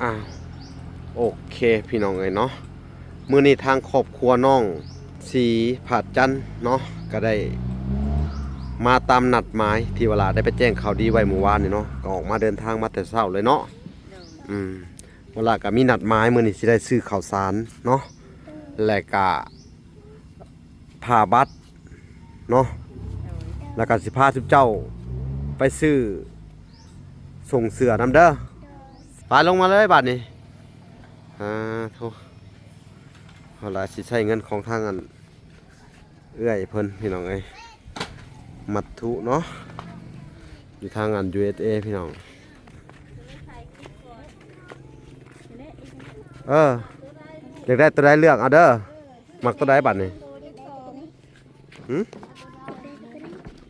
ອ່າ ໂອເຄ ພີ່ນ້ອງເອີຍເນາະ, ມື້ນີ້ທາງຄອບຄົວນ້ອງສີຜາຈັນເນາະ ກໍໄດ້ມາຕາມນັດໝາຍທີ່ວ່າຫຼ້າໄດ້ໄປແຈ້ງຂ່າວດີໄວ້ມື້ວານນີ້ເນາະ, ກໍອອກມາເດີນທາງມາແຕ່ເຊົ້າເລີຍເນາະ. ໂດຍ. ອືມ ວ່າຫຼ້າກໍມີນັດໝາຍ ມື້ນີ້ຊິໄດ້ຊື້ເຂົ້າສານເນາະ ແລະກະຜ້າບັດເນາະ. ໂດຍ. ແລ້ວກໍຊິພາຊຸມເຈົ້າໄປຊື້ສົ່ງເສື້ອນຳເດີ. ໂດຍ. ໄປ ລົງມາເລີຍບາດນີ້. ອ່າ ໂທ້ ເຮົາລະຊິໃຊ້ເງິນຂອງທາງອັນ ເອື້ອຍເພິ່ນ ພີ່ນ້ອງເອີຍ, ມັດຖຸເນາະ ຢູ່ທາງອັນ ຢູເອສເອ ພີ່ນ້ອງ. ເອີ ຢາກໄດ້ຕົວໃດເລືອກເອົາເດີ. ມັກຕົວໃດບາດນີ້? ຫຶ?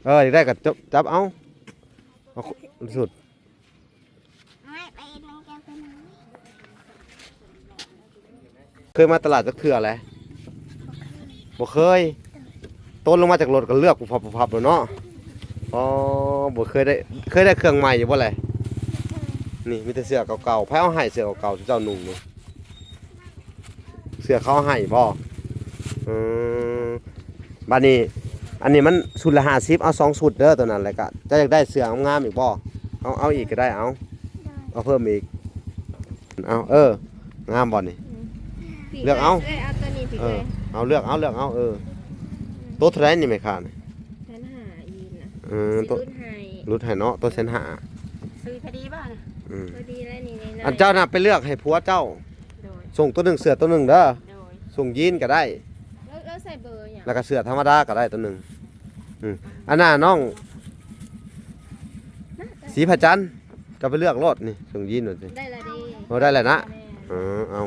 ເອີ ຢາກໄດ້ກໍຈັບ ຈັບເອົາ ເອົາສຸດ. ເຄີຍມາຕະຫຼາດຈັກເທື່ອແລ້ວ? ບໍ່ເຄີຍ. ໂຕນລົງມາຈາກລົດກໍເລືອກປຸບພັບ ປຸບພັບໂລດເນາະ. ອໍ ບໍ່ເຄີຍໄດ້. ເຄີຍໄດ້ເຄື່ອງໃໝ່ຢູ່ບໍ່ແລະ? ນີ້ມີແຕ່ເສື້ອເກົ່າໆ. ໃຜເອົາໃຫ້ເສື້ອເກົ່າໆ ເຈົ້ານຸ່ງນີ້? ເສື້ອເຂົາໃຫ້ບໍ່? ເອີ ບາດນີ້ ອັນນີ້ມັນຊຸດລະຫ້າສິບ ເອົາສອງຊຸດເດີ ຕົວນັ້ນ. ແລ້ວກະເຈົ້າຢາກໄດ້ເສື້ອງາມໆອີກບໍ່? ເອົາ ເອົາອີກກໍໄດ້. ເອົາ ເອົາເພີ່ມອີກ. ເອົາ ເອີ ງາມບໍ່ນີ້? ອືມ ເລືອກເອົາ. ເອີ ເອົາຕົວນີ້ ເອີ ເອົາ ເລືອກເອົາ ເລືອກເອົາ. ເອີ ໂຕເທົ່າໃດນີ້ແມ່ຄ້ານີ້? ແສນຫ້າອີນນະ. ເອີ ຊິຫຼຸດໃຫ້ ຫຼຸດໃຫ້ເນາະ ໂຕແສນຫ້າ. ຊື້ພໍດີບໍ່ນະ? ອືມ ພໍດີແລ້ວນີ້. ອັນເຈົ້ານະໄປເລືອກໃຫ້ຜົວເຈົ້າ. ໂດຍ. ສົ່ງຕົວໜຶ່ງເສື້ອຕົວໜຶ່ງເດີ. ໂດຍ. ສົ່ງຢີນກໍໄດ້. ແລ້ວ ແລ້ວໃສ່ເບີຫຍັງ? ແລ້ວກໍເສື້ອທຳມະດາກໍໄດ້ຕົວໜຶ່ງ. ອືມ ອັນນ່າ ນ້ອງສີຜາຈັນ ເຈົ້າໄປເລືອກໂລດນີ້ ສົ່ງຢີນໂລດນີ້. ໄດ້ລະເດ້. ໂອ້ ໄດ້ແລ້ວນະ. ແມ່ນ. ເອີ ເອົາ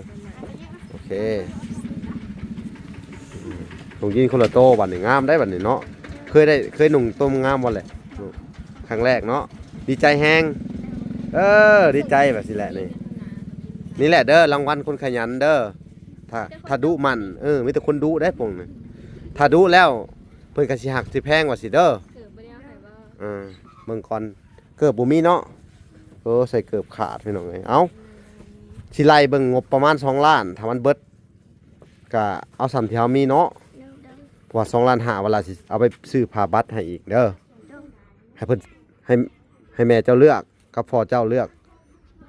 ໂອເຄ. ອືມ ສົ່ງຢີນຄົນລະໂຕ. ບາດນີ້ງາມໄດ໋ບາດນີ້ເນາະ. ເຄີຍໄດ້ ເຄີຍນຸ່ງໂຕງາມບໍ່ແຫຼະ? ຄັ້ງແລກເນາະ. ດີໃຈແຮງ. ເອີ ດີໃຈແບບຊີ້ແຫຼະນີ້. ນີ້ແຫຼະເດີ ລາງວັນຄົນຂະຫຍັນເດີ. ຖ້າ ຖ້າດຸໝັ່ນ ເອີ ມີແຕ່ຄົນດຸໄດ໋ປົງນີ້. ຖ້າດຸແລ້ວເພິ່ນກໍຊິຮັກຊິແພງວ່າຊີ້ເດີ. ເກີບບໍ່ໄດ້ເອົາໃຫ້ບໍ່? ເອີ ເບິ່ງກ່ອນ. ເກີບບໍ່ມີເນາະ. ເອີ ໃສ່ເກີບຂາດ ພີ່ນ້ອງເອີຍ. ເອົ້າ ຊິໄລ່ເບິ່ງງົບປະມານສອງລ້ານ ຖ້າມັນເບິດ ກະເອົາສ່ຳທີ່ເຮົາມີເນາະ. ໂດຍ ໂດຍ. ເພາະວ່າສອງລ້ານຫ້າ ວ່າລະຊິເອົາໄປຊື້ຜ້າບັດໃຫ້ອີກເດີ. ໂດຍ. ໃຫ້ເພິ່ນ ໃຫ້ ໃຫ້ແມ່ເຈົ້າເລືອກກັບພໍ່ເຈົ້າເລືອກ.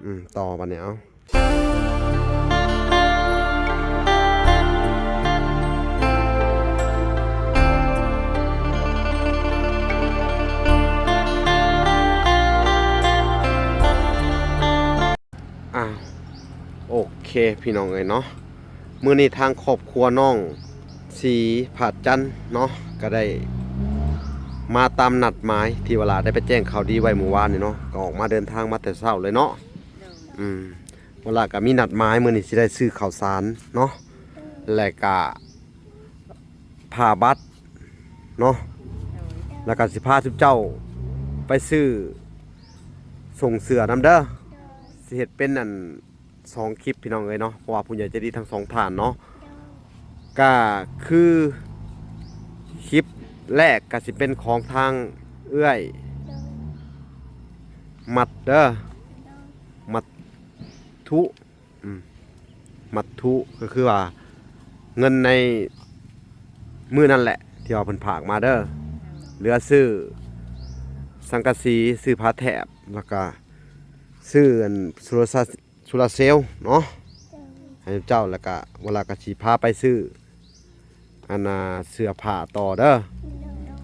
ອືມ ຕໍ່ບັດນີ້ເອົາ. ອ່າ ໂອເຄ ພີ່ນ້ອງເອີຍເນາະ, ມື້ນີ້ທາງຄອບຄົວນ້ອງສີຜາຈັນເນາະ ກໍໄດ້ມາຕາມນັດໝາຍທີ່ວ່າຫຼ້າໄດ້ໄປແຈ້ງຂ່າວດີໄວ້ມື້ວານນີ້ເນາະ, ກໍອອກມາເດີນທາງມາແຕ່ເຊົ້າເລີຍເນາະ. ໂດຍ. ອືມ ວ່າຫຼ້າກໍມີນັດໝາຍ ມື້ນີ້ຊິໄດ້ຊື້ເຂົ້າສານເນາະ ແລະກະ ຜ້າບັດເນາະ. ໂດຍ. ແລ້ວກໍຊິພາຊຸມເຈົ້າໄປຊື້ສົ່ງເສື້ອນຳເດີ. ໂດຍ. ຊິເຮັດເປັນອັນສອງຄລິບ ພີ່ນ້ອງເອີຍເນາະ, ເພາະວ່າຜູ້ໃຫຍ່ໃຈດີທັງສອງທ່ານເນາະ. ໂດຍ. ກໍຄືຄລິບແລກກໍຊິເປັນຂອງທາງເອື້ອຍ ໂດຍ ມັດເດີ. ໂດຍ. ມັດຖຸ ອືມ ມັດຖຸ ກໍຄືວ່າເງິນໃນມື້ນັ້ນແຫຼະ ທີ່ວ່າເພິ່ນຝາກມາເດີ, ເຫຼືອຊື້ສັງກະສີ ຊື້ຜ້າແຖບ ແລ້ວກະຊື້ອັນໂຊລາ ໂຊລາເຊວເນາະ ໃຫ້ເຈົ້າ, ແລ້ວກະເວລາກໍຊິພາໄປຊື້ ອັນນ່າ ເສື້ອຜ້າຕໍ່ເດີ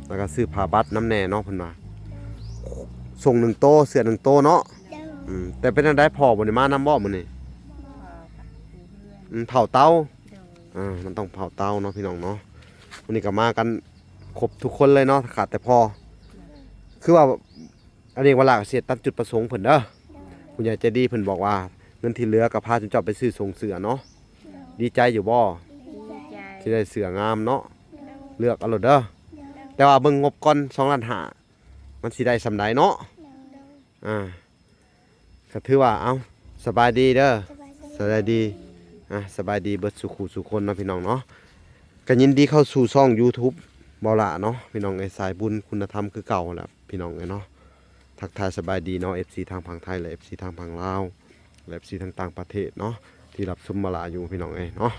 ແລ້ວກໍຊື້ຜ້າບັດນຳແດ່ເນາະ ເພິ່ນວ່າ. ໂດຍ. ສົ່ງໜຶ່ງໂຕ ເສື້ອໜຶ່ງໂຕເນາະ. ໂດຍ. ອືມ ແຕ່ເປັນຈັ່ງໃດ ພໍ່ບໍ່ໄດ້ມານຳບໍ່ມື້ນີ້? ບໍ່. ອືມ ເຜົາເຕົາ. ໂດຍ. ອ່າ ມັນຕ້ອງເຜົາເຕົາເນາະ ພີ່ນ້ອງເນາະ. ມື້ນີ້ກໍມາກັນຄົບທຸກຄົນເລີຍເນາະ ຂາດແຕ່ພໍ່. ໂດຍ. ຄືວ່າ ອັນນີ້ວ່າຫຼ້າກໍຊິເຮັດຕາມຈຸດປະສົງເພິ່ນເດີ. ໂດຍ. ຜູ້ໃຫຍ່ໃຈດີເພິ່ນບອກວ່າ ເງິນທີ່ເຫຼືອກໍພາເຈົ້າໄປຊື້ສົ່ງເສື້ອເນາະ. ໂດຍ. ດີໃຈຢູ່ບໍ່? ດີໃຈ. ທີ່ໄດ້ເສື້ອງາມເນາະ. ໂດຍ. ເລືອກເອົາໂລດເດີ. ໂດຍ. ແຕ່ວ່າເບິ່ງງົບກ່ອນ ສອງລ້ານຫ້າ ມັນຊິໄດ້ສ່ຳໃດເນາະ. ໂດຍ. ອ່າ ກໍຖືວ່າ ເອົ້າ ສະບາຍດີເດີ. ສະບາຍດີ. ສະບາຍດີ. ອ່າ ສະບາຍດີເບິດສູ່ຄູ່ສູ່ຄົນເນາະ ພີ່ນ້ອງເນາະ. ກໍຍິນດີເຂົ້າສູ່ຊ່ອງຢູທູບເບົາຫຼ້າເນາະ ພີ່ນ້ອງເອີຍ, ສາຍບຸນຄຸນນະທຳຄືເກົ່າແຫຼະ ພີ່ນ້ອງເອີຍເນາະ. ທັກທາຍສະບາຍດີເນາະ ເອັຟຊີ ທາງຝັ່ງໄທ ແລະ ເອັຟຊີ ທາງຝັ່ງລາວ. ແລະ ເອັຟຊີ ທາງຕ່າງປະເທດເນາະ ທີ່ຮັບຊົມວາລາຢູ່ ພີ່ນ້ອງເອີຍເນາະ.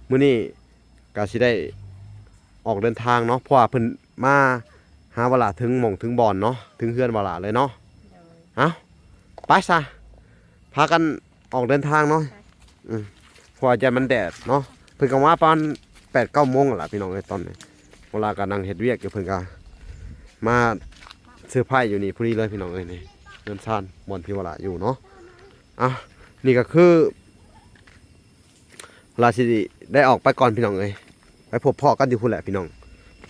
ມື້ນີ້ກະຊິໄດ້ອອກເດີນທາງເນາະ ເພາະວ່າເພິ່ນມາຫາວາລາເຖິງໝ່ອງເຖິງບ່ອນເນາະ ເຖິງເຮືອນວາລາເລີຍເນາະ. ໂດຍ ເອົ້າ ໄປຊະ ພາກັນອອກເດີນທາງເນາະ. ໄປ ອືມ ເພາະວ່າຢ້ານມັນແດດເນາະ. ເພິ່ນກໍມາປະມານແປດເກົ້າໂມງແລ້ວ ພີ່ນ້ອງເອີຍ. ຕອນນີ້ວາລາກໍນັ່ງເຮັດວຽກຢູ່ ເພິ່ນກໍມາເຊີໄພຢູ່ນີ້ພໍດີເລີຍ ພີ່ນ້ອງເອີຍ. ນີ້ເຮືອນຊານບ່ອນທີ່ວາລາຢູ່ເນາະ. ອ່ະ ນີ້ກໍຄື ລາຊິໄດ້ອອກໄປກ່ອນ ພີ່ນ້ອງເອີຍ. ໄປພົບພໍ້ກັນຢູ່ພຸ້ນແຫຼະ ພີ່ນ້ອງ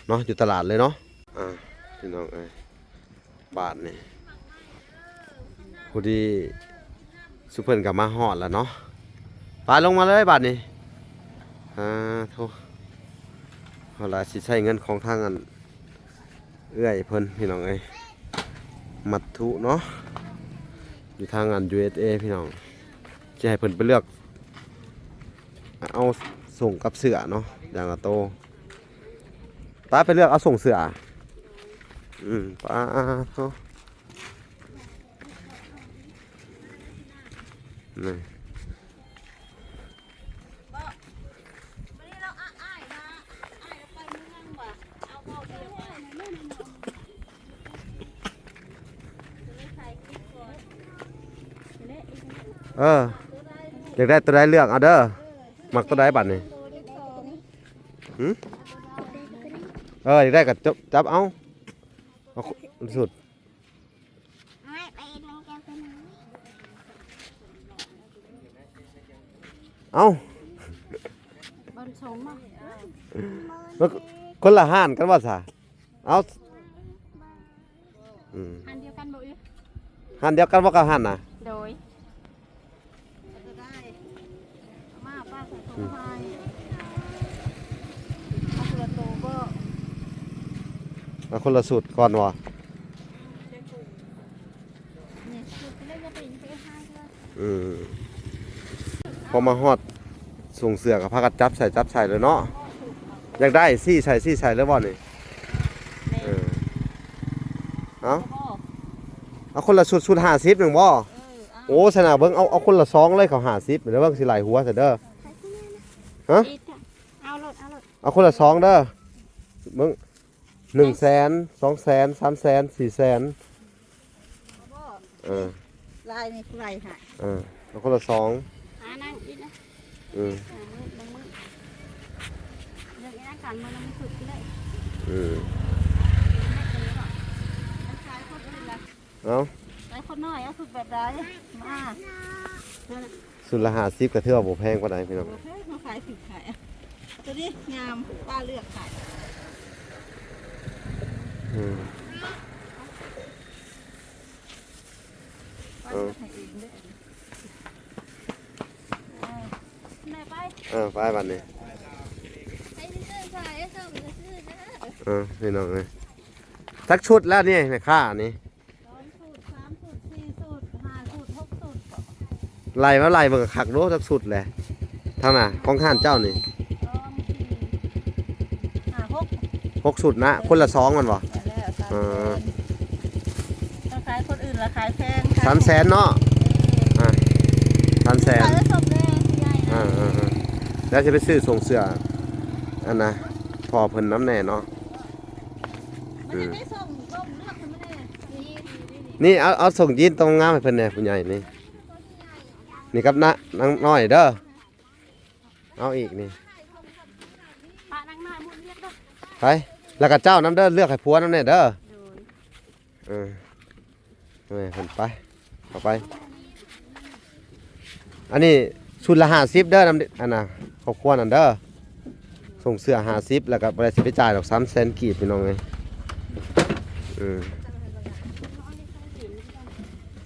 ເນາະ ຢູ່ຕະຫຼາດເລີຍເນາະ. ອ່າ ພີ່ນ້ອງເອີຍ ບາດນີ້ ພໍດີຊຸມເພິ່ນກໍມາຮອດແລ້ວເນາະ. ໄປ ລົງມາເລີຍບາດນີ້. ອ່າ ໂທ້ ເຮົາລາຊິໃຊ້ເງິນຂອງທາງອັນ ເອື້ອຍເພິ່ນ ພີ່ນ້ອງເອີຍ ມັດຖຸເນາະ ຢູ່ທາງອັນ ຢູເອສເອ ພີ່ນ້ອງ. ຈະໃຫ້ເພິ່ນໄປເລືອກເອົາສົ້ງກັບເສື້ອເນາະ ຢ່າງລະໂຕ. ໄປ ໄປເລືອກເອົາສົ້ງເສື້ອ. ອືມ ປາໂທ້ ນີ້. ເອີ ຢາກໄດ້ຕົວໃດເລືອກເອົາເດີ. ມັກຕົວໃດບາດນີ້? ຫື? ເອີ ຢາກໄດ້ກໍຈັບ ຈັບເອົາ ເອົາສຸດ. ເອົາ ຄົນລະຮ້ານກັນວ່າຊະ. ເອົາ ອືມ ຮ້ານດຽວກັນບໍ່ເອີຍ? ຮ້ານດຽວກັນບໍ່ກັບຮ້ານນະ? ໂດຍ. ມາປ້າໃສ່ໂຕໃຫ້ ເອົາຄົນລະໂຕບໍ່? ເອົາຄົນລະຊຸດກ່ອນບໍ່? ນີ້ ຊຸດໄປເລີຍ ຢ່າໄປ ຢ່າໄປຫາເທື່ອ. ອືມ ພໍມາຮອດ ສົ່ງເສື້ອກໍພາກັນຈັບໃສ່ ຈັບໃສ່ເລີຍເນາະ. ຢາກໄດ້ ຊີ້ໃສ່ ຊີ້ໃສ່ເລີຍບໍ່ນີ້? ແມ່ນ. ເອີ ເອົາ ເອົາຄົນລະຊຸດ ຊຸດຫ້າສິບແມ່ນບໍ່? ເອີ ເອົາ ໂອ້ ຊະນະ ເບິ່ງ ເອົາ ເອົາຄົນລະສອງເລີຍ ເຂົາຫ້າສິບ ແລ້ວເບິ່ງຊິໄລ່ຫົວຊະເດີ. ຮະ? ເອົາໂລດ ເອົາໂລດ ເອົາຄົນລະສອງເດີ. ເບິ່ງ ໜຶ່ງແສນ ສອງແສນ ສາມແສນ ສີ່ແສນ. ເອີ ລາຍນີ້ຜູ້ໃດໃຫ້? ເອີ ເອົາຄົນລະສອງ. ຫານາງອີກນະ. ອືມ ຫາມື້ ບາງມື້ ເລື່ອງອີນາງການມື້ນຳສຸດເລີຍ. ອືມ ຂາຍຄົນອື່ນລະ. ເອົາ ຂາຍຄົນນ້ອຍ ເອົາສຸດແບບໃດ? ມາ ຊຸດລະຫ້າສິບ ກໍຖືວ່າບໍ່ແພງປານໃດ ພີ່ນ້ອງ. ບໍ່ແພງ ເຮົາຂາຍຖືກຂາຍ. ຕົວນີ້ງາມ ປ້າເລືອກຂາຍ. ອືມ ປ້າເລືອກໃຫ້ເອງເດີ້. ເອີ ໄປ ເອີ ໄປບາດນີ້. ໃຜຊິຊື້ ໃຜສົ່ງກໍຊື້ເດີ. ເອີ ພີ່ນ້ອງເອີຍ ຈັກຊຸດແລ້ວນີ້ແມ່ຄ້ານີ້? ສອງຊຸດ ສາມຊຸດ ສີ່ຊຸດ ຫ້າຊຸດ ຫົກຊຸດ. ໄລ່ມາໄລ່ເບິ່ງຄັກໆ ດູ ຈັກຊຸດແຫຼະ ທາງໜ້າຂອງຮ້ານເຈົ້ານີ້. ສອງ ສີ່ ຫ້າ ຫົກ ຫົກຊຸດນະ. ຄົນລະສອງແມ່ນບໍ່? ແລ້ວ ສາມແສນ. ເອີ ຕ້ອງຂາຍຄົນອື່ນລະຂາຍແພງ. ສາມແສນເນາະ. ເອີ ອ່າ ສາມແສນ. ຂາຍສົບແດ່ຜູ້ໃຫຍ່ນະ. ອ່າໆໆ ແລ້ວຊິໄປຊື້ສົ່ງເສື້ອອັນນະ ພໍ່ເພິ່ນນຳແດ່ເນາະ. ມັນຈະໄດ້ສົ່ງ ອືມ ສົ່ງເລືອກໃຫ້ມັນແດ່. ນີ້ ເອົາ ເອົາສົ່ງຢີນໂຕງາມໃຫ້ເພິ່ນແດ່ ຜູ້ໃຫຍ່ນີ້. ນີ້ກັບນາ ນາງນ້ອຍເດີ. ເອົາອີກນີ້ ປະນາງນ້ອຍໝູນວຽກເດີ. ໄປ ແລ້ວກໍເຈົ້ານຳເດີ ເລືອກໃຫ້ຜົວນຳແດ່ເດີ. ໂດຍ. ເອີ ເອີ ເພິ່ນໄປ ເຂົ້າໄປ. ອັນນີ້ຊຸດລະຫ້າສິບເດີ ນຳ ອັນນ່າ ຄອບຄົວນັ້ນເດີ. ສົ່ງເສື້ອຫ້າສິບ ແລ້ວກໍບໍ່ໄດ້ຊິໄປຈ່າຍດອກ ສາມແສນກີບ ພີ່ນ້ອງເອີຍ. ເອີ ສ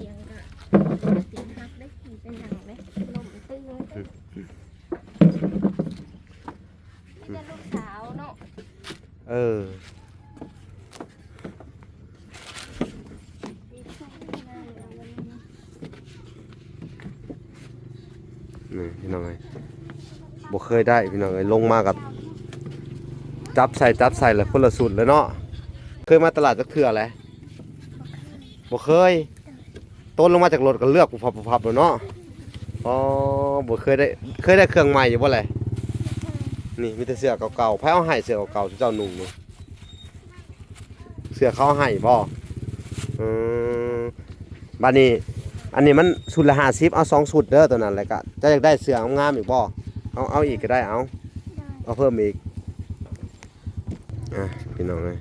ຽງກໍ ສຽງຮັບເດ້ ມັນເປັນຫຍັງເດ້ ລົມຕື່ນເດ້. ມີແຕ່ລູກສາວເນາະ. ເອີ ນີ້ພີ່ນ້ອງເອີຍ ບໍ່ເຄີຍໄດ້ພີ່ນ້ອງເອີຍ. ລົງມາກໍຈັບໃສ່ ຈັບໃສ່ແລ້ວຄົນລະຊຸດເລີຍເນາະ. ເຄີຍມາຕະຫຼາດຈັກເທື່ອແລ້ວ? ບໍ່ເຄີຍ. ໂຕນລົງມາຈາກລົດກໍເລືອກປຸບພັບ ປຸບພັບໂລດເນາະ. ອໍ ບໍ່ເຄີຍໄດ້ ເຄີຍໄດ້ເຄື່ອງໃໝ່ຢູ່ບໍ່ແຫຼະ? ນີ້ມີແຕ່ເສື້ອເກົ່າໆ. ໃຜເອົາໃຫ້ເສື້ອເກົ່າໆ ເຈົ້ານຸ່ງນີ້? ເສື້ອເຂົາເອົາໃຫ້ບໍ່? ອືມ ບາດນີ້ ອັນນີ້ມັນຊຸດລະຫ້າສິບ ເອົາສອງຊຸດເດີ ໂຕນັ້ນ ແລ້ວກະເຈົ້າຢາກໄດ້ເສື້ອງາມໆອີກບໍ່? ເອົາ ເອົາອີກກໍໄດ້ ເອົາ ເອົາເພີ່ມອີກ. ອ່ະ ພີ່ນ້ອງເອີຍ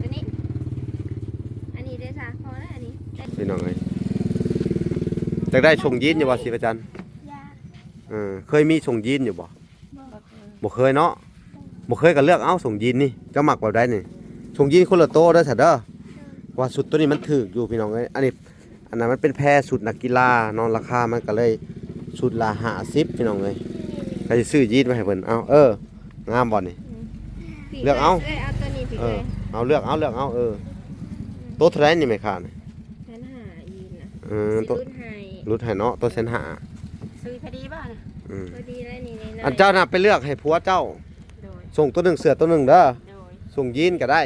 ອັນນີ້ ອັນນີ້ເດ້ຊະ ພໍແລ້ວອັນນີ້ ພີ່ນ້ອງເອີຍ ຢາກໄດ້ສົ່ງຢີນຢູ່ບໍ່ ສີພະຈັນ? ຢາກ ເອີ ເຄີຍມີສົ່ງຢີນຢູ່ບໍ່? ບໍ່ ບໍ່ເຄີຍເນາະ ບໍ່ເຄີຍກໍເລືອກເອົາ ສົ່ງຢີນນີ້ ເຈົ້າມັກແບບໃດນີ້? ສົ່ງຢີນຄົນລະໂຕເດີຊະເດີ ເພາະວ່າຊຸດໂຕນີ້ມັນຖືກຢູ່ ພີ່ນ້ອງເອີຍ ອັນນີ້ ອັນນັ້ນມັນເປັນແພຊຸດນັກກິລາເນາະ ລາຄາມັນກໍເລີຍຊຸດລະຫ້າສິບ ພີ່ນ້ອງເອີຍ ກໍຊິຊື້ຢີນໄວ້ໃຫ້ເພິ່ນ. ເອົາ ເອີ ງາມບໍ່ນີ້? ອືມ ເລືອກເອົາ ເອີ ເອົາໂຕນີ້ ເອີ ເອົາ ເລືອກເອົາ ເລືອກເອົາ ເອີ ໂຕເທົ່າໃດນີ້ແມ່ຄ້ານີ້? ແສນຫ້າ ອີນະ ເອີ ຊິຫຼຸດໃຫ້ ຫຼຸດໃຫ້ເນາະ ໂຕແສນຫ້າ ຊື້ພໍດີບໍ່ນະ? ອືມ ພໍດີໄດ້ນີ້ ນີ້ ອັນເຈົ້ານະໄປເລືອກໃຫ້ຜົວເຈົ້າ ໂດຍ ສົ່ງໂຕໜຶ່ງ ເສື້ອໂຕໜຶ່ງເດີ ໂດຍ ສົ່ງຢີນກໍໄດ້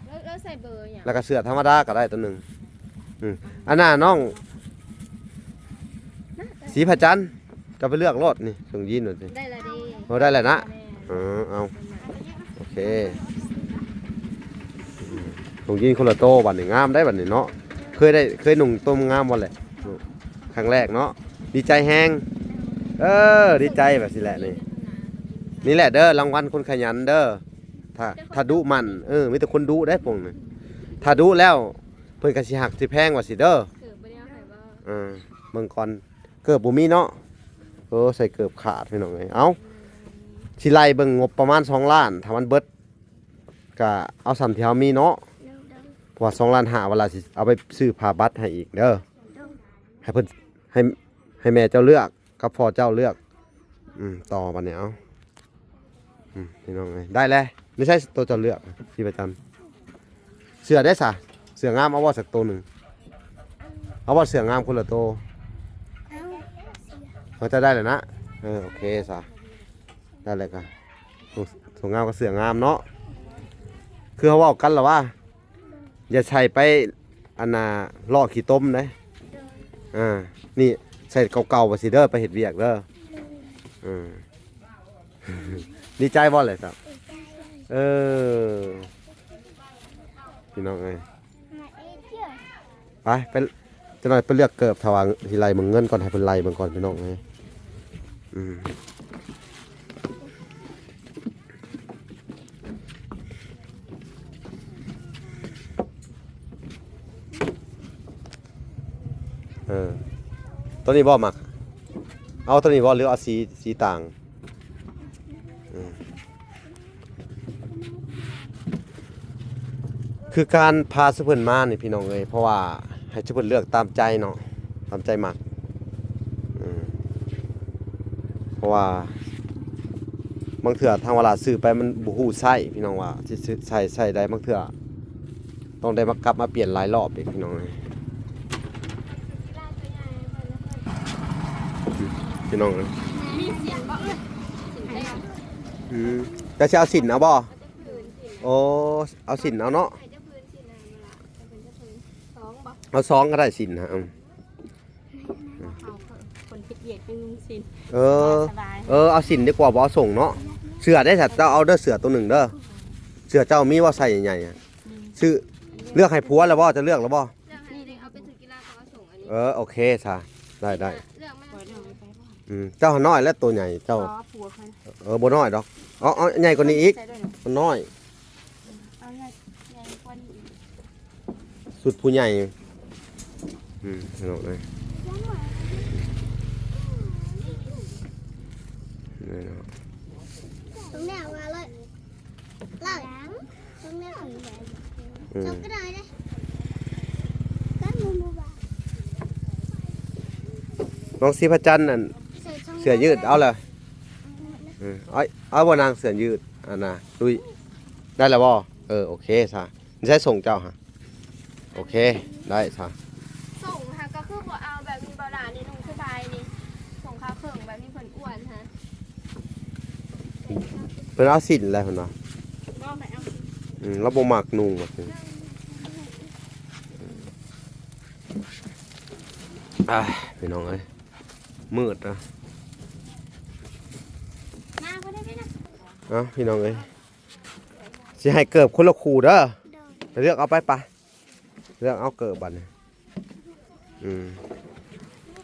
ແລ້ວ ແລ້ວໃສ່ເບີຫຍັງ? ແລ້ວກໍເສື້ອທຳມະດາກໍໄດ້ໂຕໜຶ່ງ. ອືມ ອັນນ່າ ນ້ອງສີພະຈັນ ເຈົ້າໄປເລືອກໂລດນີ້ ສົ່ງຢີນໂລດນີ້ ໄດ້ລະເດ້ ໂອ້ ໄດ້ແລ້ວນະ ແມ່ນ ເອີ ເອົາ ໂອເຄ ອືມ ສົ່ງຢີນຄົນລະໂຕ ບາດນີ້ງາມໄດ໋ ບາດນີ້ເນາະ ເຄີຍໄດ້ ເຄີຍນຸ່ງໂຕງາມບໍ່ແຫຼະ? ຄັ້ງແລກເນາະ ດີໃຈແຮງ ເອີ ດີໃຈແບບຊີ້ແຫຼະນີ້ ນີ້ແຫຼະເດີ ລາງວັນຄົນຂະຫຍັນເດີ ຖ້າ ຖ້າດຸໝັ່ນ ເອີ ມີແຕ່ຄົນດຸໄດ໋ພວກນີ້ ຖ້າດຸແລ້ວ ເພິ່ນກໍຊິຮັກຊິແພງວ່າຊີ້ເດີ ເກີບບໍ່ໄດ້ເອົາໃຫ້ບໍ່? ເອີ ເບິ່ງກ່ອນ ເກີບບໍ່ມີເນາະ ເອີ ໃສ່ເກີບຂາດ ພີ່ນ້ອງເອີຍ ເອົ້າ ຊິໄລ່ເບິ່ງງົບປະມານສອງລ້ານ ຖ້າມັນເບິດ ກະເອົາສ່ຳທີ່ເຮົາມີເນາະ ໂດຍ ໂດຍ ເພາະວ່າສອງລ້ານຫ້າ ເວລາຊິເອົາໄປຊື້ຜ້າບັດໃຫ້ອີກເດີ ໂດຍ ໃຫ້ເພິ່ນ ໃຫ້ ໃຫ້ແມ່ເຈົ້າເລືອກ ກັບພໍ່ເຈົ້າເລືອກ ອືມ ຕໍ່ບັດນີ້ເອົາ ອືມ ພີ່ນ້ອງເອີຍ ໄດ້ແລ້ວ ມີໃສໂຕເຈົ້າເລືອກ ທີ່ປະຈຳ ເສື້ອໄດ້ສະ ເສື້ອງາມ ເອົາບໍ່ສັກໂຕໜຶ່ງ ເອົາບໍ່ເສື້ອງາມຄົນລະໂຕ ເອົາ ເຮົາຈະໄດ້ແລ້ວນະ ເອີ ໂອເຄສະ ໄດ້ແລ້ວກະ ໂຕ ໂຕງາມກັບເສື້ອງາມເນາະ ຄືເຮົາເວົ້າກັນລະວ່າ ຢ່າໃສ່ໄປ ອັນນ່າ ລໍ້ຂີ້ຕົມເດ້ ອ່າ ນີ້ໃສ່ເກົ່າໆວ່າຊີ້ເດີ ໄປເຮັດວຽກເດີ ເອີ ດີໃຈບໍ່ແຫຼະເຈົ້າ? ເອີ ພີ່ນ້ອງເອີຍ ໄປ ໄປ ຈັກໜ້ອຍໄປເລືອກເກີບ ຖ້າວ່າຊິໄລ່ເບິ່ງເງິນກ່ອນ ໃຫ້ເພິ່ນໄລ່ເບິ່ງກ່ອນ ພີ່ນ້ອງເອີຍ ອືມ ເອີ ໂຕນີ້ບໍ່ມັກ ເອົາໂຕນີ້ບໍ່ ຫຼືເອົາສີ ສີຕ່າງ? ອືມ ຄືການພາຊຸມເພິ່ນມານີ້ພີ່ນ້ອງເອີຍ ເພາະວ່າໃຫ້ຊຸມເພິ່ນເລືອກຕາມໃຈເນາະ ຕາມໃຈມັກ ເອີ ເພາະວ່າບາງເທື່ອທາງວາລາຊື້ໄປມັນບໍ່ຮູ້ໃຊ້ ພີ່ນ້ອງວ່າຊິໃຊ້ ໃຊ້ໄດ້ ບາງເທື່ອ ຕ້ອງໄດ້ມາກັບມາປ່ຽນຫຼາຍລອບອີກ ພີ່ນ້ອງເອີຍ ພີ່ນ້ອງເອີຍ ມີສິ້ນບໍ່ເອີຍ? ອືມ ຈະຊິເອົາສິ້ນເອົາບໍ່? ໂອ້ ເອົາສິ້ນເອົາເນາະ ໃຫ້ຈັກຜືນສິ້ນນະ ໃຫ້ເພິ່ນຈັກຜືນ ສອງບໍ່? ເອົາສອງກໍໄດ້ສິ້ນນະ ອືມ ເຮົາຄົນເຮັດວຽກຈັ່ງນຸ່ງສິ້ນ ເອີ ສະບາຍ ເອີ ເອົາສິ້ນດີກວ່າບໍ່ເອົາສົ່ງເນາະ ເສື້ອໄດ້ສະ ເຈົ້າເອົາເດີ ເສື້ອໂຕໜຶ່ງເດີ ເສື້ອເຈົ້າມີບໍ່ໃສ່ໃຫຍ່ໆ ອືມ ຊື້ ເລືອກໃຫ້ຜົວແລ້ວບໍ່? ຈະເລືອກແລ້ວບໍ່? ເລືອກໃຫ້ ນີ້ເດ້ ເອົາໄປຖືກ ກິລາຕ້ອງເອົາສົ່ງອັນນີ້ ເອີ ໂອເຄຊະ ໄດ້ ໄດ້ ເລືອກມາ ອືມ ເຈົ້າຫັ້ນນ້ອຍແລ້ວ ໂຕໃຫຍ່ເຈົ້າ ອໍ ຜົວເພິ່ນ ເອີ ບໍ່ນ້ອຍດອກ ເອົາ ເອົາໃຫຍ່ກວ່ານີ້ອີກ ໂຕໃຫຍ່ ມັນນ້ອຍ ເອົາໃຫຍ່ ໃຫຍ່ກວ່ານີ້ອີກ ສຸດຜູ້ໃຫຍ່ ອືມ ພີ່ນ້ອງເອີຍ ນີ້ເນາະ ຕາງແນວວ່າເລີຍ ເລົ່າຫຍັງ ອືມ ນ້ອງສີພະຈັນ ອັນ ເສື້ອຍືດເອົາລະ ເອີ ເອົາ ເອົາບໍ່ນາງ ເສື້ອຍືດ ອັນນ່າ ຕຸ້ຍ ໄດ້ລະບໍ່? ເອີ ໂອເຄຊະ ໃສສົ່ງເຈົ້າຫະ? ໂອເຄ ໄດ້ຊະ ສົ່ງຫະ ກໍຄືບໍ່ເອົາແບບນີ້ບໍ່ລະ ນີ້ນຸ່ງສະບາຍນີ້ ສົ່ງຄາວເຄິ່ງແບບນີ້ ເພິ່ນອ້ວນຫະ ເພິ່ນເອົາສິ້ນແລ້ວເພິ່ນວ່າ ບໍ່ ໄປ ອືມ ລາວບໍ່ມັກນຸ່ງແບບນີ້. ອາ ພີ່ນ້ອງເອີຍ ມືດນະ. ມາບໍ່ໄດ້ໄປນຳ. ເອົາ ພີ່ນ້ອງເອີຍ ຊິໃຫ້ເກີບຄົນລະຄູ່ເດີ. ໂດຍ ໄປເລືອກເອົາໄປ ໄປເລືອກເອົາເກີບບັດນີ້. ອືມ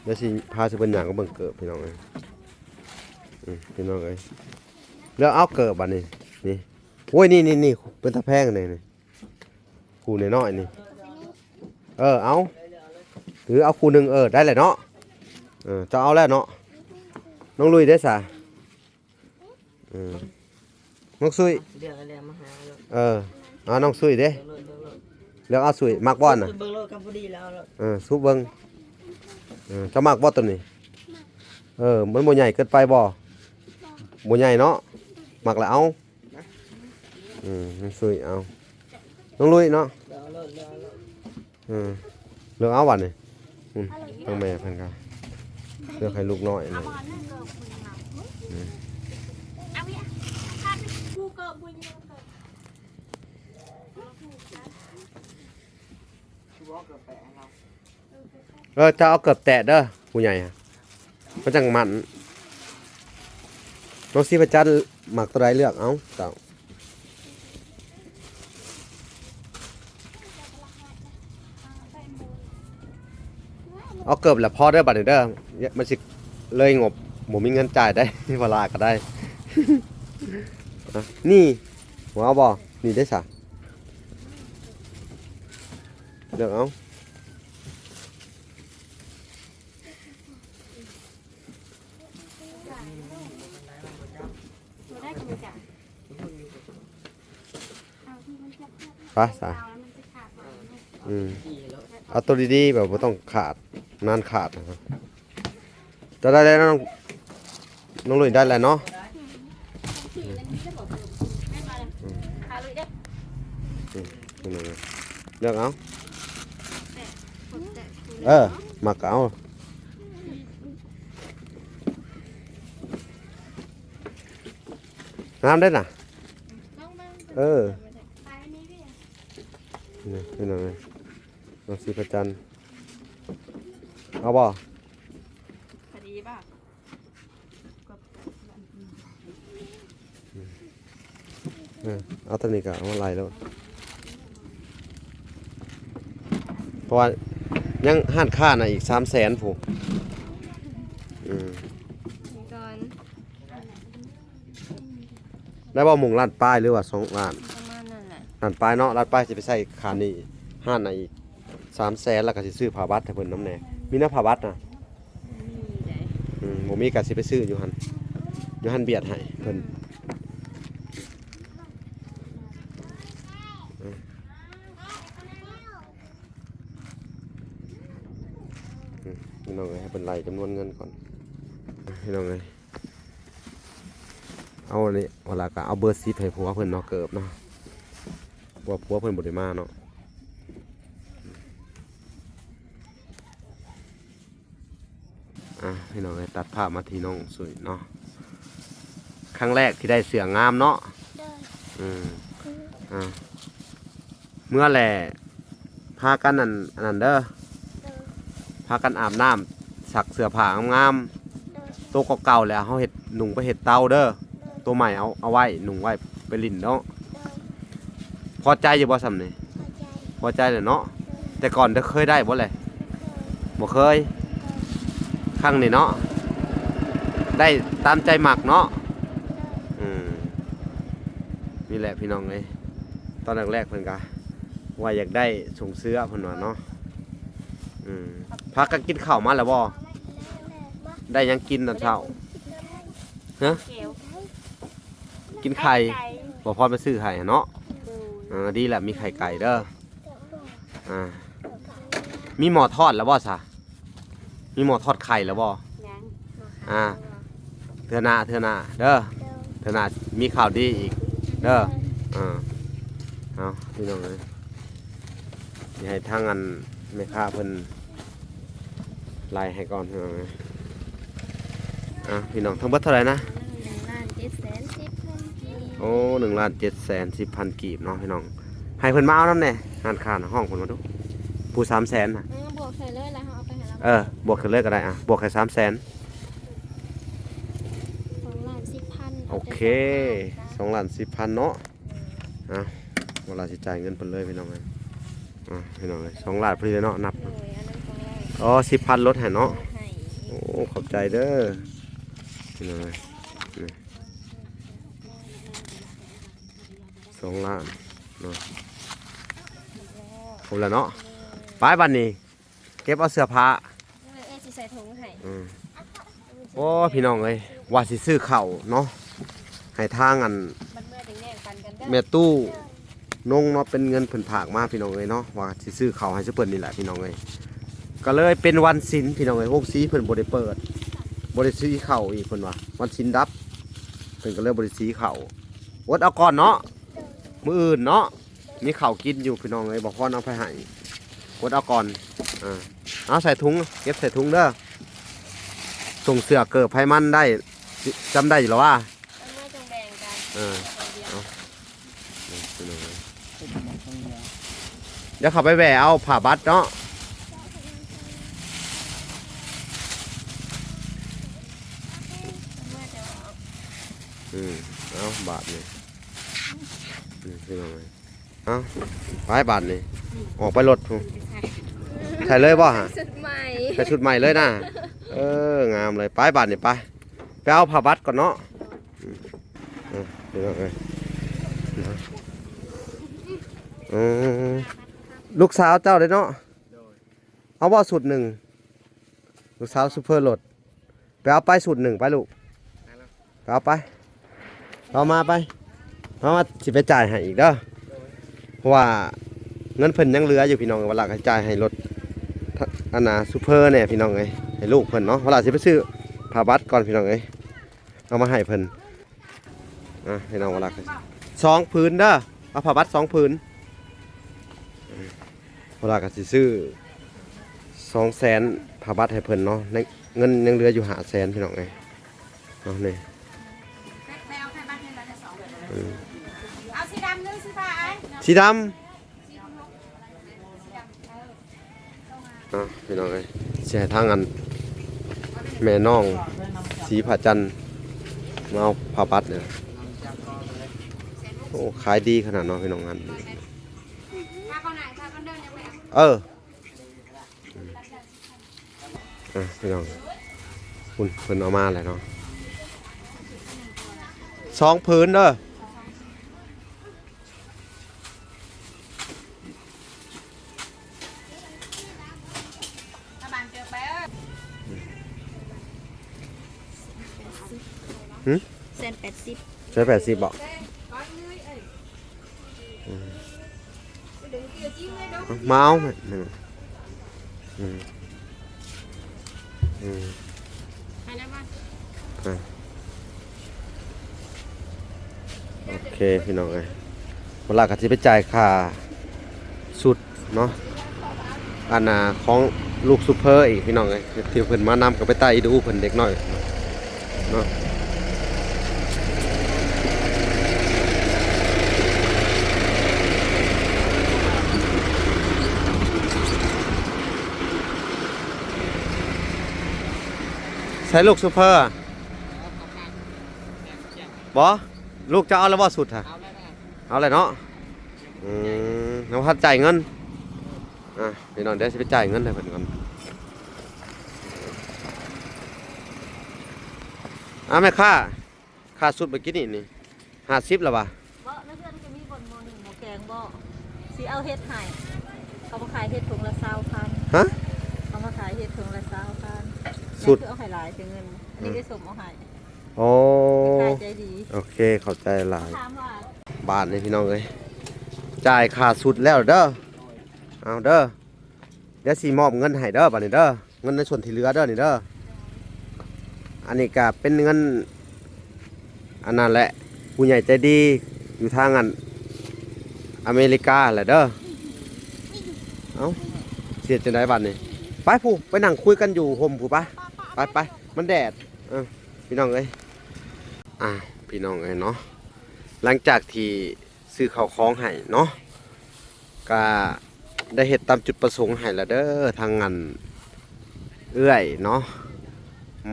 ດຽວຊິພາຊິເພິ່ນຍ່າງໄປເບິ່ງເກີບ ພີ່ນ້ອງເອີຍ. ອືມ ພີ່ນ້ອງເອີຍ ເລືອກເອົາເກີບບັດນີ້. ນີ້ ໂອ້ຍ ນີ້ໆ ເປັນຕາແພງນີ້ ນີ້ ຄູ່ນ້ອຍໆ ນີ້. ເອີ ເອົາ ຫຼືເອົາຄູ່ໜຶ່ງ. ເອີ ໄດ້ແຫຼະເນາະ. ເອີ ເຈົ້າເອົາແລ້ວເນາະ. ນ້ອງລຸຍເດ້ສະ? ເອີ ນ້ອງສຸຍ ເລືອກເອົາແລ້ວມາຫາໂລດ. ເອີ ເອົານ້ອງສຸຍເດ້. ເລືອກເອົາໂລດ ເລືອກເອົາສຸຍ ມັກບໍ່ນະ? ເບິ່ງໂລດກໍພໍດີແລ້ວເອົາໂລດ. ເອີ ສູບເບິ່ງ. ເອີ ເຈົ້າມັກບໍ່ໂຕນີ້? ເອີ ມັນບໍ່ໃຫຍ່ເກີນໄປບໍ່? ບໍ່ໃຫຍ່ເນາະ. ມັກແລ້ວເອົາ. ອືມ ນ້ອງສຸຍເອົາ ນ້ອງລຸຍເນາະ. ເລືອກເອົາໂລດ ເລືອກເອົາໂລດ. ເອີ ເລືອກເອົາບັດນີ້. ອືມ ທາງແມ່ເພິ່ນກໍເລືອກໃຫ້ລູກນ້ອຍນີ້. ອືມ ເອີ ເຈົ້າເອົາເກີບແຕະເດີ ຜູ້ໃຫຍ່ ມັນຈັ່ງໝັ້ນ. ນ້ອງສີພະຈັນມັກໂຕໃດເລືອກເອົາເຈົ້າ. ເອົາເກີບແລ້ວພໍເດີບັດນີ້ເດີ ມັນຊິເລີຍງົບ ບໍ່ມີເງິນຈ່າຍໄດ້ ບໍ່ຫຼາຍກໍໄດ້. ນີ້ ບໍ່ເອົາບໍ່? ນີ້ເດ້ສະ ເລືອກເອົາ. ໄປສະ ອືມ ເອົາໂຕດີໆ ແບບບໍ່ຕ້ອງຂາດ ນານຂາດນະ. ຈະໄດ້ແລ້ວ ນ້ອງ ນ້ອງລຸຍໄດ້ແລ້ວເນາະ. ອືມ ອືມ ເລືອກເອົາ. ເອີ ມັກກໍເອົາ. ງາມເດ້ນະ. ເອີ ນີ້ພີ່ນ້ອງເອີຍ ນ້ອງສີພະຈັນ ເອົາບໍ່? ພໍດີບໍ່? ເອີ ເອົາຕົວນີ້ກໍເອົາມາໄລ່ໂລດ ເພາະວ່າຍັງຮ້ານຄ້ານະອີກສາມແສນພຸ້ນ. ອືມ ໄດ້ບໍ່? ມຸງລ້ານປາຍ ຫຼືວ່າສອງລ້ານ? ປະມານນັ້ນແຫຼະ ລ້ານປາຍເນາະ. ລ້ານປາຍຊິໄປໃສ່ຄ່ານີ້ຮ້ານນະອີກສາມແສນ ແລ້ວກໍຊິຊື້ຜ້າບັດໃຫ້ເພິ່ນນຳແດ່. ມີນະຜ້າບັດນະ? ບໍ່ມີໃດ. ອືມ ບໍ່ມີກໍຊິໄປຊື້ຢູ່ຫັ້ນ ຢູ່ຮ້ານບຽດໃຫ້ເພິ່ນ. ອືມ ອືມ ພີ່ນ້ອງເອີຍ ໃຫ້ເພິ່ນໄລ່ຈຳນວນເງິນກ່ອນ ພີ່ນ້ອງເອີຍ. ເອົາອັນນີ້ ເວລາກໍເອົາເບີສິບໃຫ້ຜົວເພິ່ນເນາະ ເກີບເນາະ ເພາະວ່າຜົວເພິ່ນບໍ່ໄດ້ມາເນາະ. ອ່ະ ພີ່ນ້ອງເອີຍ ຕັດພາບມາທີ່ນ້ອງສຸຍເນາະ ຄັ້ງແລກທີ່ໄດ້ເສື້ອງາມເນາະ. ໂດຍ ອືມ ອ່າ ເມື່ອແຫຼະ ພາກັນອັນ ອັນນັ້ນເດີ ໂດຍ ພາກັນອາບນ້ຳ ຊັກເສື້ອຜ້າງາມໆ ໂດຍ ໂຕເກົ່າໆແລ້ວເຮົາເຮັດ ນຸ່ງໄປເຮັດເຕົາເດີ ໂດຍ ໂຕໃໝ່ເອົາ ເອົາໄວ້ ນຸ່ງໄວ້ໄປຫຼິ້ນເນາະ. ໂດຍ ພໍໃຈຢູ່ບໍ່ຊ່ຳນີ້? ພໍໃຈ ພໍໃຈແຫຼະເນາະ. ໂດຍ ແຕ່ກ່ອນເຄີຍໄດ້ບໍ່ແຫຼະ? ບໍ່ເຄີຍ ບໍ່ເຄີຍ ໂດຍ ຄັ້ງນີ້ເນາະ ໄດ້ຕາມໃຈມັກເນາະ. ໂດຍ ອືມ ນີ້ແຫຼະພີ່ນ້ອງເອີຍ ຕອນແລກໆເພິ່ນກະວ່າຢາກໄດ້ຖົງເສື້ອເພິ່ນວ່າເນາະ. ອືມ ພາກັນກິນເຂົ້າມາແລ້ວບໍ່? ໄດ້ຫຍັງກິນຕອນເຊົ້າ? ຮະ? ກິນໄຂ່ ໄຂ່ໄກ່ ບໍ່ພອນໄປຊື້ໃຫ້ເນາະ. ໂດຍ ເອີ ດີແລ້ວ ມີໄຂ່ໄກ່ເດີ. ອ່າ ມີໝໍ້ທອດແລ້ວບໍ່ຊະ? ມີໝໍ້ທອດໄຂ່ແລ້ວບໍ່? ຍັງ ອ່າ ເທື່ອໜ້າ ເທື່ອໜ້າເດີ ໂດຍ ເທື່ອໜ້າມີຂ່າວດີອີກເດີ. ອ່າ ເອົາ ພີ່ນ້ອງເອີຍ ຊິໃຫ້ທາງອັນແມ່ຄ້າເພິ່ນໄລ່ໃຫ້ກ່ອນ ພີ່ນ້ອງເອີຍ. ອ່າ ພີ່ນ້ອງ ທັງເບິດເທົ່າໃດນະ? ໜຶ່ງລ້ານເຈັດແສນສິບພັນກີບ. ໂອ້ ໜຶ່ງລ້ານເຈັດແສນສິບພັນກີບເນາະພີ່ນ້ອງ. ໃຫ້ເພິ່ນມາເອົານຳແດ່ ຮ້ານຄ້ານະ ຮ້ອງເພິ່ນມາດູ ຜູ້ສາມແສນນະ. ເອີ ບວກໃສ່ເລີຍ ແລ້ວເຮົາເອົາໄປໃຫ້ລາວ. ເອີ ບວກໃສ່ເລີຍກໍໄດ້ ອະ ບວກໃຫ້ສາມແສນ. ສອງລ້ານສິບພັນ ໂອເຄ ເອົາແຕ່ສອງລ້ານຈ້າ. ສອງລ້ານສິບພັນເນາະ. ເອີ ອ່ະ ເວລາຊິຈ່າຍເງິນເພິ່ນເລີຍພີ່ນ້ອງເອີຍ. ອ່ະ ພີ່ນ້ອງເອີຍ ສອງລ້ານພໍດີເນາະ ນັບ. ໂດຍ ອັນນັ້ນສອງລ້ານ. ອໍ ສິບພັນ ລົດໃຫ້ເນາະ. ລົດໃຫ້. ໂອ້ ຂອບໃຈເດີພີ່ນ້ອງເອີຍ. ນີ້ ສອງລ້ານເນາະ. ຄົບແລ້ວເນາະ. ໄປບາດນີ້ ເກັບເອົາເສື້ອຜ້າ. ເອີ ເອື້ອຍຊິໃສ່ຖົງໃຫ້. ອືມ ໂອ້ ພີ່ນ້ອງເອີຍ ວ່າຊິຊື້ເຂົ້າເນາະ ໃຫ້ທາງອັນ ບັດເມື່ອຈັ່ງແບ່ງປັນກັນເດີ ແມ່ຕູ້ນົງເນາະ. ເປັນເງິນເພິ່ນຝາກມາພີ່ນ້ອງເອີຍເນາະ ວ່າຊິຊື້ເຂົ້າໃຫ້ຊຸເພິ່ນນີ້ແຫຼະພີ່ນ້ອງເອີຍ. ກໍເລີຍເປັນວັນສິນພີ່ນ້ອງເອີຍ ໂຮງສີເພິ່ນບໍ່ໄດ້ເປີດ ບໍ່ໄດ້ສີເຂົ້າອີກ ເພິ່ນວ່າວັນສິນດັບ ເພິ່ນກໍເລີຍບໍ່ໄດ້ສີເຂົ້າ. ອົດເອົາກ່ອນເນາະ ມື້ອື່ນເນາະ ມີເຂົ້າກິນຢູ່ພີ່ນ້ອງເອີຍ. ບໍ່ພອນເອົາໄປໃຫ້ ອົດເອົາກ່ອນ. ເອົາໃສ່ຖົງ ເກັບໃສ່ຖົງເດີ. ສົ່ງເສື້ອເກີບໃຫ້ມັນໄດ້ ຈຳໄດ້ຢູ່ລະວ່າ. ເອົາມາຈັ່ງແບ່ງກັນ. ເອີ ເອົາ ພີ່ນ້ອງເອີຍ ດຽວເຂົ້າໄປແວ່ເອົາຜ້າບັດເນາະ. ອືມ ເອົາບາດນີ້ ອືມ ພີ່ນ້ອງເອີຍ. ເອົ້າ ໄປບາດນີ້ ອອກໄປລົດພຸ້ນ. ໃສ່ເລີຍບໍ່ຫະ? ຊຸດໃໝ່ ໃສ່ຊຸດໃໝ່ເລີຍນະ. ເອີ ງາມເລີຍ. ໄປບາດນີ້ ໄປ ໄປເອົາຜ້າບັດກ່ອນເນາະ. ອືມ ເອີ ພີ່ນ້ອງເອີຍ ເອີ ລູກສາວເຈົ້າເດ້ເນາະ. ເອົາບໍ່ຊຸດໜຶ່ງ ລູກສາວຊຸບເຟີລົດ. ໄປເອົາໄປຊຸດໜຶ່ງໄປລູກ ໄປເອົາໄປ ເອົາມາໄປ ເອົາມາ ຊິໄປຈ່າຍໃຫ້ອີກເດີ. ເພາະວ່າເງິນເພິ່ນຍັງເຫຼືອຢູ່ພີ່ນ້ອງ ວາລາກໍຈ່າຍໃຫ້ລົດ ອັນນ່າ ຊຸບເຟີແດ່ພີ່ນ້ອງເອີຍ ໃຫ້ລູກເພິ່ນເນາະ. ວາລາຊິໄປຊື້ຜ້າບັດກ່ອນພີ່ນ້ອງເອີຍ ເອົາມາໃຫ້ເພິ່ນ. ອ່ະ ພີ່ນ້ອງ ວາລາ ສອງຜືນເດີ ເອົາຜ້າບັດສອງຜືນ. ວາລາກໍຊິຊື້ສອງແສນຜ້າບັດໃຫ້ເພິ່ນເນາະ ໃນເງິນຍັງເຫຼືອຢູ່ຫ້າແສນພີ່ນ້ອງເອີຍເນາະ. ນີ້ ເອົາສີດຳ ສີຟ້າ ສີດຳ. ອ່ະ ພີ່ນ້ອງເອີຍ ຊິໃຫ້ທາງອັນແມ່ນ້ອງສີຜາຈັນມາເອົາຜ້າບັດເດີ. ໂອ້ ຂາຍດີຂະໜາດເນາະພີ່ນ້ອງ. ອັນ ເອີ ອ່ະ ພີ່ນ້ອງ ພຸ້ນ ເພິ່ນເອົາມາແລ້ວເນາະ ສອງຜືນເດີ. ຫຶ? ແສນແປດສິບ ແສນແປດສິບບໍ? ອືມ ມາເອົາ ອືມ ອືມ ໄປແລ້ວມາ ອ່ະ ໂອເຄ ພີ່ນ້ອງເອີຍ ເວລາກໍຊິໄປຈ່າຍຄ່າຊຸດເນາະ ອັນນ່າ ຂອງລູກຊຸບເຟີອີກ ພີ່ນ້ອງເອີຍ ທີ່ເພິ່ນມານຳ ກໍໄປຕາອີດູເພິ່ນເດັກນ້ອຍເນາະ. ໃສລູກຊຸບເຟີ? ບໍ່ ລູກເຈົ້າເອົາແລ້ວບໍ່ຊຸດຫະ? ເອົາແລ້ວເນາະ. ອືມ ຍັງບໍ່ທັນຈ່າຍເງິນ. ອ່ະ ພີ່ນ້ອງ ດຽວຊິໄປຈ່າຍເງິນໃຫ້ເພິ່ນກ່ອນ. ອ່ະ ແມ່ຄ້າ ຄ່າຊຸດມື້ກີ້ນີ້ນີ້ ຫ້າສິບແລ້ວຫວາ? ບໍ່ ໃນເຮືອນກໍມີບ່ອນໝໍ້ໜຶ່ງໝໍ້ແກງບໍ່? ຊິເອົາເຮັດໃຫ້ ເຂົາມາຂາຍເຫັດຖົງລະຊາວພັນ. ຮະ? ເຂົາມາຂາຍເຫັດຖົງລະຊາວພັນ. ຊຸດ ແມ່ນຄືເອົາໃຫ້ຫຼາຍແຕ່ເງິນ ອັນນີ້ ອືມ ໄດ້ສົມເອົາໃຫ້. ໂອ້ ຂາຍໃຈດີ ໂອເຄ ເຂົ້າໃຈຫຼາຍ. ບາດນີ້ພີ່ນ້ອງເອີຍ ຈ່າຍຄ່າຊຸດແລ້ວເດີ ເອົາເດີ ດຽວຊິມອບເງິນໃຫ້ເດີ ບາດນີ້ເດີ ເງິນໃນສ່ວນທີ່ເຫຼືອເດີນີ້ເດີ. ອັນນີ້ກະເປັນເງິນ ອັນນັ້ນແຫຼະ ຜູ້ໃຫຍ່ໃຈດີຢູ່ທາງອັນອາເມລິກາແຫຼະເດີ. ເອົ້າ ຊິເຮັດຈັ່ງໃດບາດນີ້? ໄປພຸ້ນ ໄປນັ່ງຄຸຍກັນຢູ່ຮົ່ມພຸ້ນ ໄປ ໄປ ໄປ ມັນແດດ. ເອີ ພີ່ນ້ອງເອີຍ ອ່າ ພີ່ນ້ອງເອີຍເນາະ ຫຼັງຈາກທີ່ຊື້ເຂົ້າຂອງໃຫ້ເນາະ ກະໄດ້ເຮັດຕາມຈຸດປະສົງໃຫ້ລະເດີ ທາງອັນເອື້ອຍເນາະ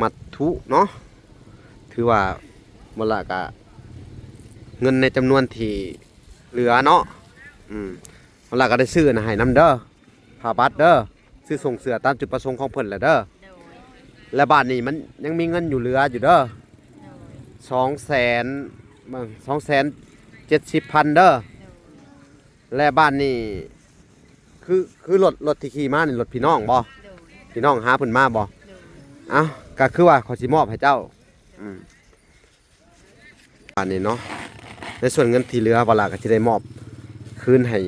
ມັດຖຸເນາະ ຖືວ່າບໍ່ລະກະເງິນໃນຈຳນວນທີ່ເຫຼືອເນາະ ອືມ ບໍ່ລະກະໄດ້ຊື້ອັນນັ້ນໃຫ້ນຳເດີ ຜ້າບັດເດີ ຊື້ສົ່ງເສື້ອຕາມຈຸດປະສົງຂອງເພິ່ນລະເດີ ໂດຍ ແລະບາດນີ້ມັນຍັງມີເງິນຢູ່ເຫຼືອຢູ່ເດີ ໂດຍ ສອງແສນ ເບິ່ງ ສອງແສນເຈັດສິບພັນເດີ ໂດຍ ແລະບາດນີ້ ຄື ຄືລົດ ລົດທີ່ຂີ່ມານີ້ລົດພີ່ນ້ອງບໍ່? ໂດຍ ພີ່ນ້ອງຫາເພິ່ນມາບໍ່? ໂດຍ ເອົ້າ ກະຄືວ່າຂ້ອຍຊິມອບໃຫ້ເຈົ້າ ອືມ ອັນນີ້ເນາະ ໃນສ່ວນເງິນທີ່ເຫຼືອ ວາລາກໍຊິໄດ້ມອບຄືນໃຫ້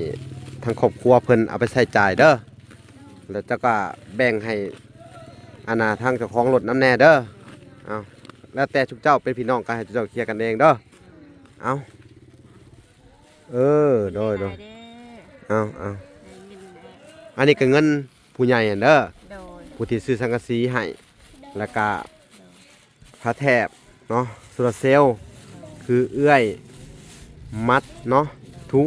ທາງຄອບຄົວເພິ່ນເອົາໄປໃຊ້ຈ່າຍເດີ ແລ້ວເຈົ້າກໍແບ່ງໃຫ້ ອັນນ່າ ທາງເຈົ້າຂອງລົດນຳແດ່ເດີ ເອົາ ແລ້ວແຕ່ຊຸມເຈົ້າເປັນພີ່ນ້ອງກໍໃຫ້ເຈົ້າເຄຍກັນເອງເດີ ເອົາ ເອີ ໂດຍ ໂດຍ ເອົາ ເອົາ ອັນນີ້ກໍເງິນຜູ້ໃຫຍ່ຫັ້ນເດີ ໂດຍ ຜູ້ທີ່ຊື້ສັງກະສີໃຫ້ ແລ້ວກໍ ໂດຍ ຜ້າແຖບເນາະ ໂຊລາເຊວ ໂດຍ ຄືເອື້ອຍມັດເນາະ ໂດຍ ທຸ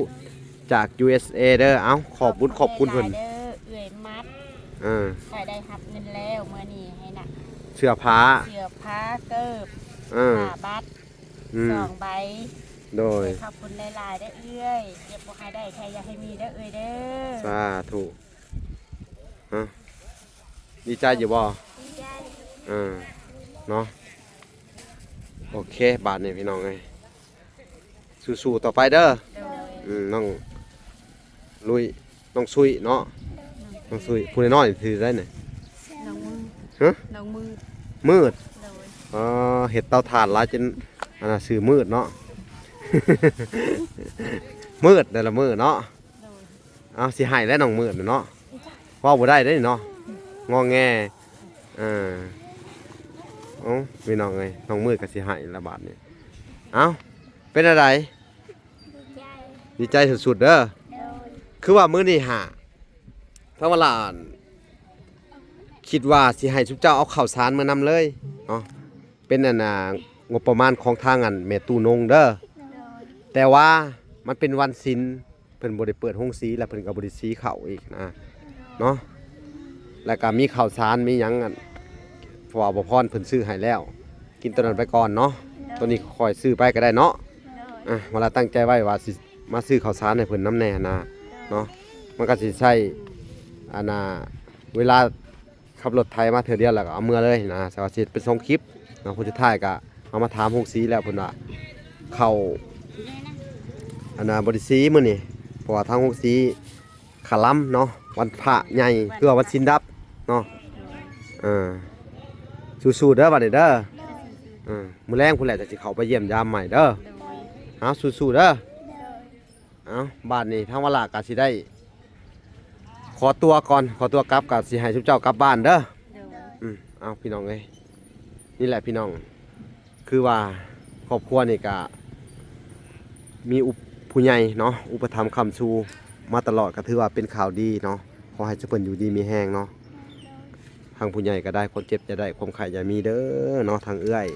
ຈາກ ຢູເອສເອ ເດີ ເອົ້າ ຂອບບຸນຂອບຄຸນເພິ່ນ ຂອບໃຈຫຼາຍໆເດີ ເອື້ອຍມັດ ເອີ ຂ້ອຍໄດ້ຮັບເງິນແລ້ວມື້ນີ້ ໃຫ້ນະ ເສື້ອຜ້າ ເສື້ອຜ້າ ເກີບ ເອີ ຜ້າບັດ ອືມ ສອງໃບ ໂດຍ ຂອບຄຸນຫຼາຍໆເດີເອື້ອຍ ເຈັບບໍ່ໃຫ້ໄດ້ ແຄ່ຢ່າໃຫ້ມີເດີເອື້ອຍເດີ ສາທຸ ຮະ ດີໃຈຢູ່ບໍ່? ດີໃຈ ເອີ ເນາະ ໂອເຄ ບາດນີ້ພີ່ນ້ອງເອີຍ ສູ້ໆຕໍ່ໄປເດີ ໂດຍ ອືມ ນ້ອງລຸຍ ນ້ອງຊຸຍເນາະ ນ້ອງຊຸຍ ຜູ້ນ້ອຍໆຊື່ໃດນີ້? ນ້ອງມືດ ຮະ? ນ້ອງມືດ ມືດ ໂດຍ ອໍ ເຮັດເຕົາຖ່ານຫຼາຍຈົນ ອັນນ່າ ຊື່ມືດເນາະ ມືດແຕ່ລະມື້ເນາະ ໂດຍ ເອົາ ຊິໃຫ້ແລ້ວນ້ອງມືດເນາະ ເວົ້າບໍ່ໄດ້ເດ້ເນາະ ງໍແງ ເອີ ເອົ້າ ພີ່ນ້ອງເອີຍ ນ້ອງມືດກໍຊິໃຫ້ລະບາດນີ້ ເອົ້າ ເປັນແນວໃດ? ດີໃຈ ດີໃຈສຸດໆເດີ ໂດຍ ຄືວ່າມື້ນີ້ຫາ ທາງວາລາ ອັນ ຄິດວ່າຊິໃຫ້ຊຸມເຈົ້າເອົາເຂົ້າສານມານຳເລີຍເນາະ ເປັນອັນນ່າ ງົບປະມານຂອງທາງອັນແມ່ຕູ້ນົງເດີ ໂດຍ ແຕ່ວ່າມັນເປັນວັນສິນ ເພິ່ນບໍ່ໄດ້ເປີດໂຮງສີ ແລ້ວເພິ່ນກໍບໍ່ໄດ້ສີເຂົ້າອີກນະເນາະ ແລ້ວກໍມີເຂົ້າສານມີຫຍັງ ອັນ ເພາະວ່າບໍ່ພອນເພິ່ນຊື້ໃຫ້ແລ້ວ ກິນຕົວນັ້ນໄປກ່ອນເນາະ ໂດຍ ຕົວນີ້ຂ້ອຍຊື້ໄປກໍໄດ້ເນາະ ໂດຍ ອ່ະ ວາລາຕັ້ງໃຈໄວ້ວ່າຊິມາຊື້ເຂົ້າສານໃຫ້ເພິ່ນນຳແດ່ນະ ໂດຍ ເນາະ ມັນກໍຊິໃຊ້ ອັນນ່າ ເວລາ ຂັບລົດໄຖມາເທື່ອດຽວແລ້ວກໍເອົາເມືອເລີຍນະ ສະວ່າຊິເປັນສອງຄລິບເນາະ ຄົນສຸດທ້າຍກໍເອົາມາຖາມໂຮງສີແລ້ວ ເພິ່ນວ່າເຂົ້າ ອັນນ່າ ບໍ່ໄດ້ສີມື້ນີ້ ເພາະວ່າທາງໂຮງສີຄະລຳເນາະ ວັນພະໃຫຍ່ ຄືວ່າວັນສິນດັບເນາະ ເອີ ສູ້ໆເດີບາດນີ້ເດີ ເອີ ມື້ແລງພຸ້ນແຫຼະ ຈະຊິເຂົ້າໄປຢ້ຽມຢາມໃໝ່ເດີ ເອົາ ສູ້ໆເດີ. ເອົ້າ ບາດນີ້ທາງວາລາກໍຊິໄດ້ຂໍຕົວກ່ອນ ຂໍຕົວກັບ ກໍຊິໃຫ້ຊຸມເຈົ້າກັບບ້ານເດີ ໂດຍ ອືມ ເອົາ ພີ່ນ້ອງເອີຍ ນີ້ແຫຼະພີ່ນ້ອງ ຄືວ່າຄອບຄົວນີ້ກະມີອຸ ຜູ້ໃຫຍ່ເນາະ ອຸປະຖຳຄ້ຳຊູມາຕະຫຼອດ ກໍຖືວ່າເປັນຂ່າວດີເນາະ ຂໍໃຫ້ຊຸມເພິ່ນຢູ່ດີມີແຮງເນາະ. ທາງຜູ້ໃຫຍ່ກໍໄດ້ ຄວາມເຈັບຢ່າໄດ້ ຄວາມໄຂ້ຢ່າມີເດີເນາະ ທາງເອື້ອຍ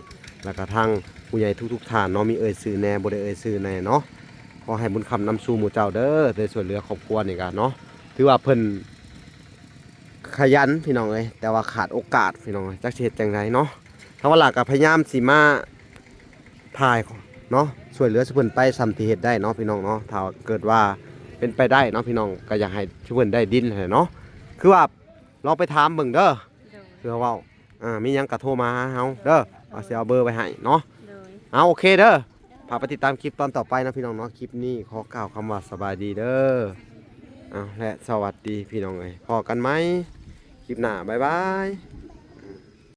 ແລ້ວກໍທາງຜູ້ໃຫຍ່ທຸກໆທ່ານເນາະ ມີເອີ່ຍຊື່ແດ່ ບໍ່ໄດ້ເອີ່ຍຊື່ແດ່ເນາະ ຂໍໃຫ້ບຸນຄ້ຳນຳສູ່ໝູ່ເຈົ້າເດີ ໄດ້ຊ່ວຍເຫຼືອຄອບຄົວນີ້ກະເນາະ ຖືວ່າເພິ່ນຂະຫຍັນພີ່ນ້ອງເອີຍ ແຕ່ວ່າຂາດໂອກາດພີ່ນ້ອງເອີຍ ຈັກຊິເຮັດຈັ່ງໃດເນາະ ທາງວາລາກໍພະຍາຍາມຊິມາ ຖ່າຍເນາະ ຊ່ວຍເຫຼືອຊຸມເພິ່ນໄປສ່ຳທີ່ເຮັດໄດ້ເນາະ ພີ່ນ້ອງເນາະ ຖ້າເກີດວ່າເປັນໄປໄດ້ເນາະ ພີ່ນ້ອງກໍຢາກໃຫ້ຊຸມເພິ່ນໄດ້ດິນຫັ້ນແຫຼະເນາະ ຄືວ່າລອງໄປຖາມເບິ່ງເດີ ໂດຍ ເພື່ອເວົ້າ ອ່າ ມີຫຍັງກໍໂທມາຫາເຮົາເດີ ເຮົາຊິເອົາເບີໄວ້ໃຫ້ເນາະ ໂດຍ ເອົາ ໂອເຄເດີ ຝາກໄປຕິດຕາມຄລິບຕອນຕໍ່ໄປເນາະ ພີ່ນ້ອງເນາະ ຄລິບນີ້ຂໍກ່າວຄຳວ່າສະບາຍດີເດີ ເອົາ ແລະ ສະຫວັດດີພີ່ນ້ອງເອີຍ ພໍ້ກັນໃໝ່ຄລິບໜ້າ ບາຍບາຍ.